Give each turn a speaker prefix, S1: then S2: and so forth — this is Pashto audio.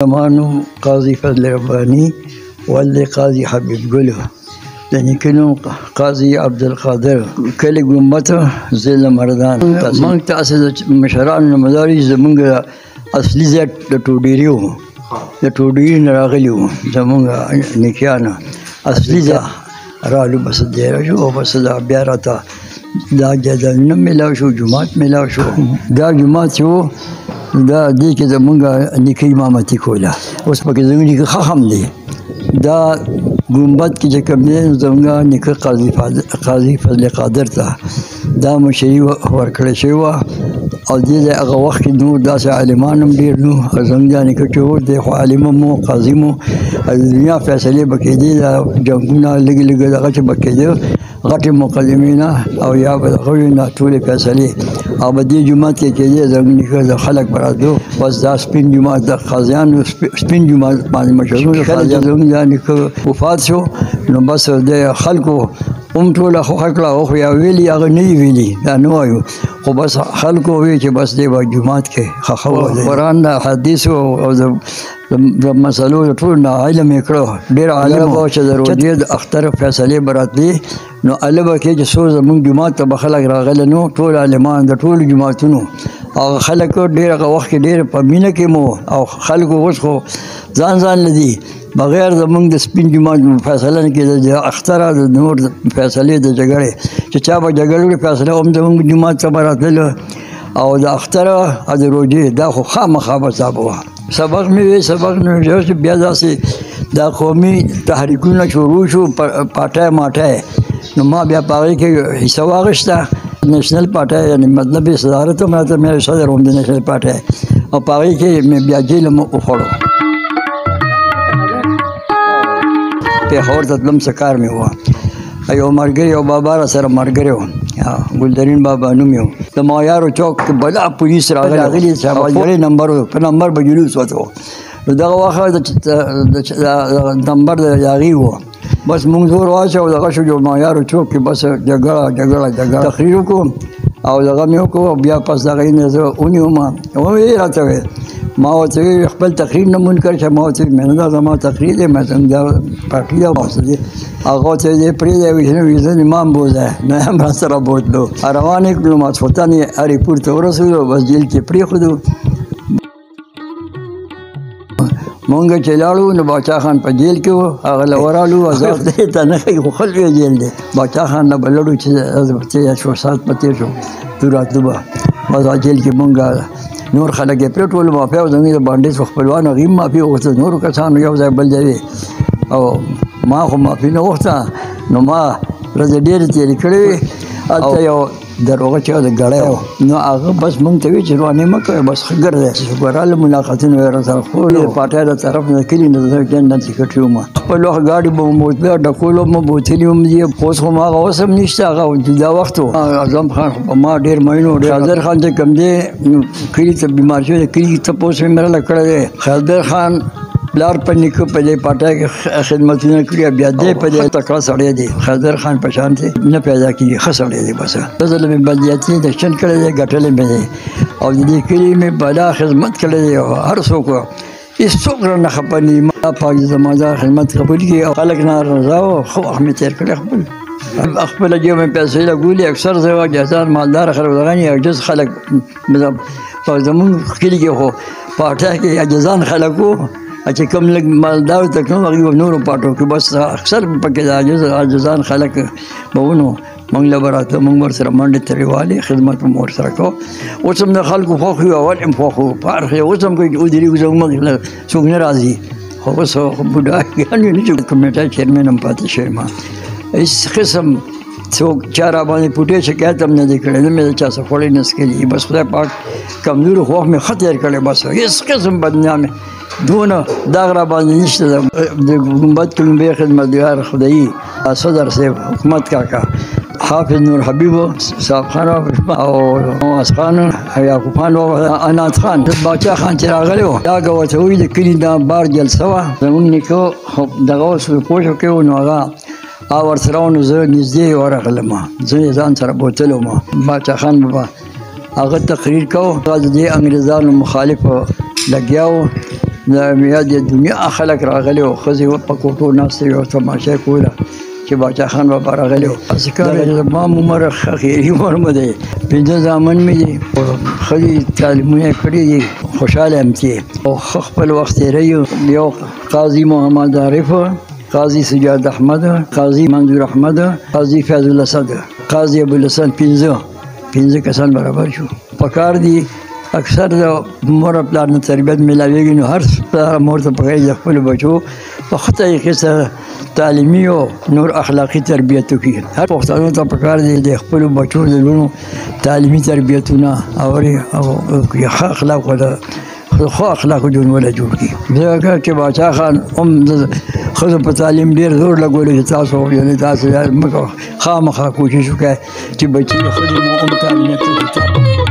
S1: زما نوم قاضي فضل رباني، والدي قاضي حبیب ګل، د نیکه نوم قاضي عبدالقادر، کلي ګمبت، ضلع مردان. موږ ته اصل مشرانو نه مداري زمونږ اصلي ځای د ټوډېري و، د ټوډېري نه راغلي وو. زمونږ نیکیانو اصلي ځای رالو، بس دېره شو او بس دا بیا راته دا جایدادونه میلاو شو، جومات میلاو شو. دا جومات چې و، دا دې کې زمونږ نیکه امامتي کوله. اوس پکې زمونږ نیکه ښه هم دی. دا ګنبد کې چې کوم دی، زمونږ نیکه قاضي فضل قادر ته دا مشري ورکړی شوې وه. او دې ځای هغه وخت کې نور داسې عالمان هم ډېر نو. زمونږ دا نیکه چې و، دی خو عالم هم و، قاضي هم و، او د دنیا فیصلې به کېدې. دا جنګونه لږ لږ دغه چې به کېده، غټې مقدمې نه او یا به دغه وي نه، ټولې فیصلې او به دې جومات کې کېدې. زموږ نیکه د خلک به راتلو. بس دا سپین جومات د قاضیانو سپین جومات باندې مشهور. کله چې زموږ دا نیکه وفات شو، نو بس د خلکو هم ټوله خوښه کړه. او خو یا ویلي هغه نه دي ویلي، دا نه وایو، خو بس خلکو وی چې بس دی به جومات کې ښخول. قرآن د حدیثو او د مسلو د ټول نه علم یې کړو، ډېر عالم و. چې د روژې د اختر فیصلې به راتلې، نو هله به کې چې څو زموږ جومات ته به خلک راغلي، نو ټول عالمان د ټولو جوماتونو او خلک ډېر هغه وخت کې ډېر په مینه کې مو. او خلکو اوس خو ځان ځان له دي، بغیر زموږ د سپین جومات فیصله نه کېده. د اختر د نور فیصلې د جګړې چې چا به جګړه وکړي، فیصله هم زموږ جومات ته به راتلله. او د اختر او د روژې دا خو خامخا به صاحب وه. سبق مې وی، سبق مې وی چې بیا داسې دا قومي تحریکونه شروع شو، پارټۍ ماټۍ، نو ما بیا په هغې کې حصه واخیسته. نېشنل پارټۍ یعنې مطلب یې صدارت هم راته، مې صدر وم د نېشنل پارټۍ، او په هغې کې مې بیا جېل هم وخوړو. پېښور ته تلم، څه کار مې وه. یو ملګری، یو بابا را سره ملګری و، ګلدرین بابا نوم یې و. د مایارو چوک کې بلا پولیس راغلي، شهبازګرۍ نمبر و، په نمبر به جلوس وتو. نو دغه وخت د نمبر د هغې و. بس مونږ زور واچو، دغه شو، جو مایارو چوک کې بس جګړه جګړه جګړه. تقریر وکړو او دغه مې وکړو. بیا پس دغه نه زه ونیوم، ویې راته ویل، ما ورته وویل خپل تقریر نه منکر شه. ما ورته وویل نه، دا زما تقریر دی، ما څنګه دا پارټي ده. بس دی هغه ورته ویل پرېږده، ویل نه، ویل زه امام بوځه. نو هم را سره بوتلو، روان یې کړلو. ماسخوتن یې هریپور ته ورسېدو، بس جیل کې پرېښودو. مونږ چې لاړو نو باچا خان په جیل کې و، هغه له ورالو. آزاد دی ته نه ښایي، خو ښه لوی جیل دی. باچا خان له به لړو چې تېر شو، ساعت به تېر شو، تو راتلو به. بس هغه جیل کې مونږ نور خلک یې پرې ټولو معافي او زموږ د بانډې څخه خپلوانو هغوی هم معافي وغوښته، نورو کسانو یو ځای بل ځای. او ما خو معافي نه غوښته، نو ما ورځې ډېرې تېرې کړې وې. هلته یو دروغه چې د ګړی و، نو هغه بس مونږ ته وی چې روانې مه کوئ، بس ښه ګرځئ. چې راله ملاقاتونه یې راسره خو د پارټۍ له طرف نه کلي نه زه جنرل سیکرټري وم. خپل وخت ګاډي به مو بوتله، ډکول مو بوتلي هم دي. خو اوس خو ما هغه اوس هم نشته، هغه دا وخت و. اعظم خان خو په ما ډېر مین و. خیردر خان چې کوم دی، نو کلي ته بیمار شوی دی، کلي تپوس مې راله کړی دی. خیردر خان پلار په نیکه په دې پارټۍ کې خدمتونه کړي، بیا دی په دې تکړه سړی دی. خیردر خان په شان دی نه پیدا کېږي، ښه سړی دی. بس زه مې بلدیاتي د شن کړی دی، ګټلی مې دی، او د دې کلي مې بلا خدمت کړی دی. او هر څوک، هېڅوک رانه خفه نه دي. ما پاک زما دا خدمت قبول کړي او خلک ناراضه وو. ښه وخت مې تېر کړی. خپل خپله جېب مې پیسې لګولي. اکثر زه عاجزان مالدار خلک دغه نه عاجز خلک په زمونږ کلي کې، خو پارټۍ کې عاجزان خلک وو چې کوم لږ مالدار ته کوم هغوی به نورو پاټو کې. بس اکثر پکې د عاجزان خلک به ونو. مونږ له به راتلو، مونږ ورسره منډې ترې والې، خدمت به مو ورسره کوو. اوس هم د خلکو خوښ یو، اول هم خوښ وو. په هر ځای اوس هم که ودرېږو، زموږ مخې له څوک نه راځي. خو اوس خو بوډاګان یو، نه چې کمېټۍ چیرمن هم پاتې شوی. ما هېڅ قسم څوک چا را باندې پوټې شکایت هم نه دی کړی، نه مې د چا څه خوړې نه څکلي. بس خدای پاک کمزوري خو وخت مې ښه تېر کړی. بس هېڅ قسم بدنامې دونه داغ را باندې نشته. د ګنبد کلمبې خدمتګار خدایي صدر صاحب حکومت کاکا حافظ نور حبیب صاحب خان او نواز خان یعقوب خان او انات خان باچا خان چې راغلی و، دا ورته وایي د کلي دا بار جلسه وه. زموږ نیکه خو دغه اوس پوه شو کې و، نو هغه او ورسره و، نو زه نږدې ورغلم، زه یې ځان سره بوتلم. باچا خان به هغه تقریر کوو، هغه د دې انګریزانو مخالف لګیا و. د دنیا خلک راغلي وو، ښځې په کوټو ناستې وې او تماشه یې کوله چې باچا خان بابا راغلی و. زما عمر اخري عمر مو دی، 5 زامن مې دي، ښځې تعلیمونه یې کړي دي، خوشحاله یم چې او ښه خپل وخت تېروي. یو قاضي محمد عارف، قاضي سجاد احمد، قاضي منظور احمد، قاضي فیض الاسد، قاضي ابوالحسن، پنځه کسان برابر شو. پکار دي اکثر د مور او پلار نه تربیت میلاویږي، نو هر پلار مور ته پکار د خپلو بچو په ښه طریقې سره تعلیمي او نور اخلاقي تربیت وکړي. هر پښتنو ته پکار دی د خپلو بچو د لوڼو تعلیمي تربیتونه او ښه اخلاق وله ښو اخلاقو ژوند وله جوړ کړي. ځکه چې باچا خان هم د ښځو په تعلیم ډېر زور لګولی چې تاسو یعنې تاسو مه کوه، خامخا کوشش وکړئ چې بچي ښځې مو هم تعلیم یافته شي.